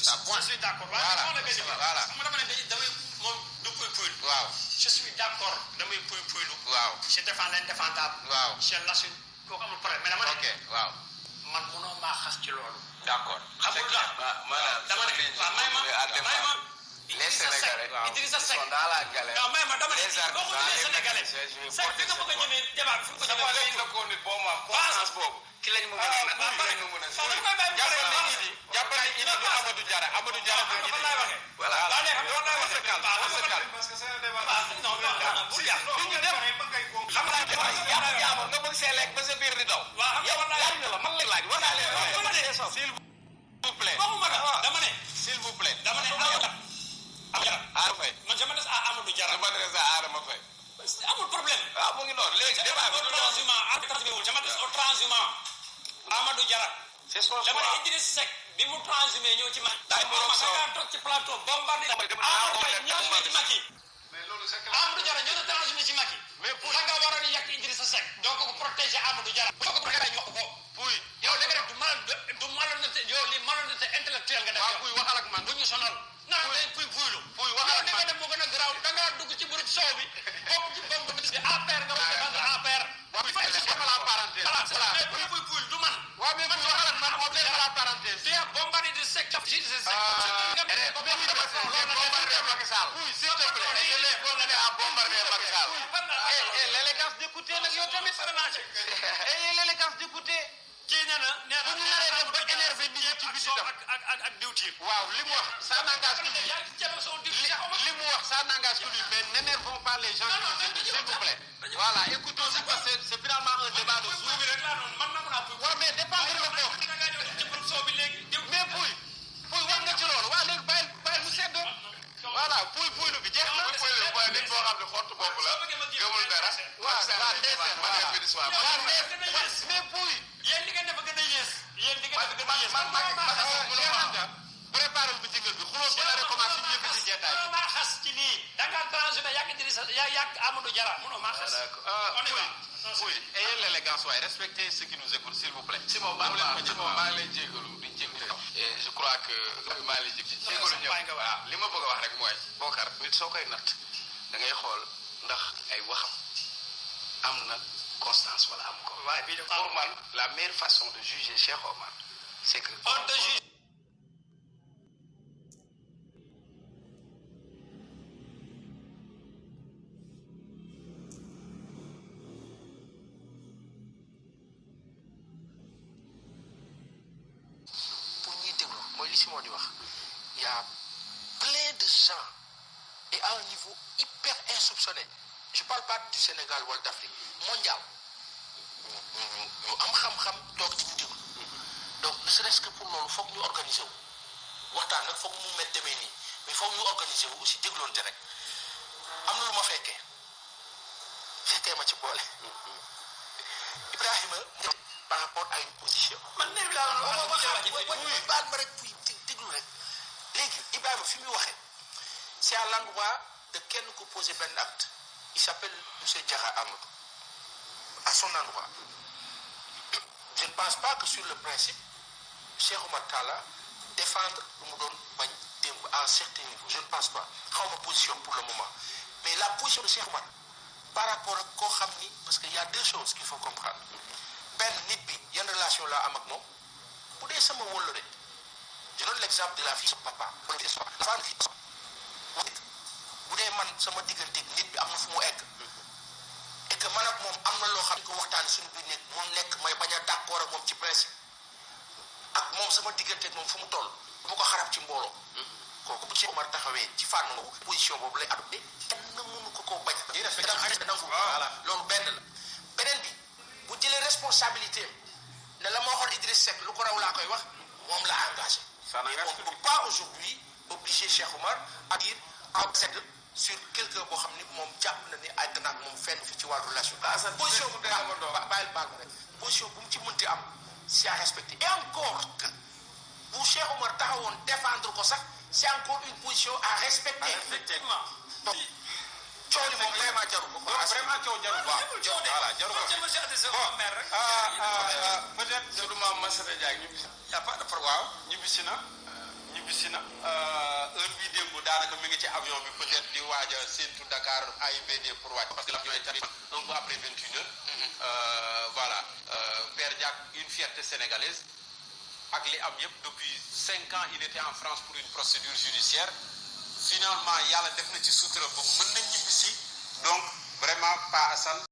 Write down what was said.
ça point. Je suis d'accord. Voilà. Waaw. Je suis d'accord damay puy lu. Waaw. Je défends l'indéfendable. Waaw. Je l'assume kooku amul problème mais dama ne. Ok, waaw. man mënoo maa xas ci loolu. D'accord. xam nga lu tax dama ne may ma Les Sénégalais Idrissa Seck sont dans la galère. non may ma dama ne Les boo ko jëlee Sénégalais Seck fi nga bëgg a jëmee débat bi fi nga ko jëmee la ko nit boo ma conscience boobu ci lañ mu mën a jàppal ni Idi du Amadou Diarra bu Idi voilà parce que c'est un débat non bu yàq ñu dem xam naa nga bëgg see lekk ba sa biir di daw yow laaj na la man la laaj wax naa leen s'il vous plaît dama ne s'il vous plaît dama ne Adama Faye man je m'adresse à Amadou Diarra. je m'adresse à Adama Faye. amul problème. ah mu ngi noonu léegi débat bi je m'adresse au transhumant Amadou Diarra. c'est son choix dama ne Idriss Seck bi mu transhumé ñëw ci Macky. day borom soo nga toog ci plateau bombardé. Amadou Faye ñëw ci Macky. mais loolu c'est que Amadou Diarra ñëw na transhumé ci Macky. mais pour da nga waroon a yàq Idrissa Seck. doo ko protéger Amadou Diarra. doo ko protéger ñu wax ko. Puy. yow léegi rek du malhonnêteté yow li malhonnêteté intellectuelle nga def. Waaw Puy waxal ak man. bu ñu sonal. non day puylu. Puy waxal ak li nga man. def moo gën a garaaw da ngaa dugg ci bëri soow bi bokk ci bombe bi APR nga wax défendre APR. Waaw mais c'est la parenthèse. Voilà. mais puy du man. Waaw mais Puy waxal ak man on fait la parenthèse. tu as bombardé de Seck. Puy s'il te plaît. À bombarder Macky Sall. Et l'élégance d'écouter nag yow tamit. Et l'élégance d'écouter. kii nee na bu ñu naree dem ba énervé nit ñi ci biti tam. ak diwtiir. Waaw li mu wax ça n'engage que lui. yaa ngi ceeb soo diw li mu wax ça n'engage que lui mais n'énervons pas les gens s'il vous plaît. Voilà écoutons-nous parce que c'est finalement un débat de puy bi rek laa noonu man nangu naa puy. waaw mais dépendre na foofu. da ngaa ñëw ci bëri soow bi léegi diw. mais Puy wax nga ci loolu waaw léegi bàyyi mu sedd. voilà Puy lu bi jeex na. Puy nit boo xam ne xottu boobu la gëmul dara. mais Puy. yéen li ngeen def gën a yées. yéen li ngeen def gën a yées. préparé bu jingle bi xulóo bi la recommencé ñu yëkkati jeetaay. mënoo maa xas ci lii. da ngaa transhumé yàgg Idrissa yàgg Amadou Diarra mënoo maa xas. on y va. Puy ayez l'élégance waaye respectez ceux qui nous écoutent s'il vous plaît. Simon maa ngi lay jégalu di jégalu. et je crois que maa ngi lay jégalu ñëpp. waaw li ma bëgg a wax rek mooy. Bokar nit soo koy natt da ngay xool ndax ay waxam am na constance wala am ko. waaye bii dafa pour man la meilleure façon de juger Cheikh Omar c'est que. on te juge. pour ñuy déglu mooy li Simon di wax il y a plein de gens et à un niveau hyper insoupçonné je parle pas du Sénégal wala d'Afrique mondial ñu am xam-xam toog ci ñu déglu donc ne serait-ce que pour loolu foog ñu organiser wu waxtaan nag foog mu met demee nii mais foog ñu organiser wu aussi dégloonte rek am na lu ma fekkee ma ci boole Ibrahima par rapport à une position man nee laa baal ma rek puy déglu rek léegi Ibrahima fi muy waxee c'est à l'endroit de kenn ku posé benn acte il s'appelle monsieur Diarra Amadou à son endroit je ne pense pas que sur le principe Cheikh Oumar Talla défendre lu mu doon bañ démb à un certain niveau je ne pense pas xaw ma position pour le moment mais la position de Cheikh Oumar par rapport ak koo xam ni parce que y a deux choses qu'il faut comprendre benn nit bi yan relation laa am ak moom bu dee sama wóllare je donne l'exemple de la fille de son papa bu dee man sama digganteeg nit bi am na fu mu egg et que man ak moom am na loo xam ne ko waxtaane suñu biir nekk mu nekk may bañ a d'accord ak moom ci principe ak moom sama digganteeg moom fu mu toll du ma ko xarab ci mbooloo kooku bu ci Omar taxawee ci fànn boobu position boobu lay adopté kenn mënu ko koo bañ nangu loolu benn la beneen bi bu jëlee responsabilité ne la ma waxoon Idriss Seck lu ko raw laa koy wax moom la engagé mais on ne peut pas aujourd'hui obliger Cheikh Oumar à dire à Z sur quelqu'un boo xam ni moom jàpp na ni àgg na ak moom fenn fi ci wàllu relation position bu bàyyil baal ma rek position bu mu ci mënti am c'est à respecter et encore que bu Cheikh Oumar taxawoon défendre ko sax c'est encore une position à respecter effectivement donc coow li moom vraiment jaru ko vraiment coow jaru ko voilà jaru ko peut-être Soudouma Massata Diagne ñibbisi y a pas de problème waaw ñibbisi na ñibbisi na. heure bii démb daanaka mi ngi ci avion bi peut-être di waaj a séntu Dakar AIBD pour wàcc parce que l'avion est arrivé un peu après 21h. Voilà Père Diack une fierté sénégalaise ak li am yëpp depuis 5 ans il était en France pour une procédure judiciaire finalement yàlla def na ci sutura ba mën na ñibbisi donc vraiment Pa Assane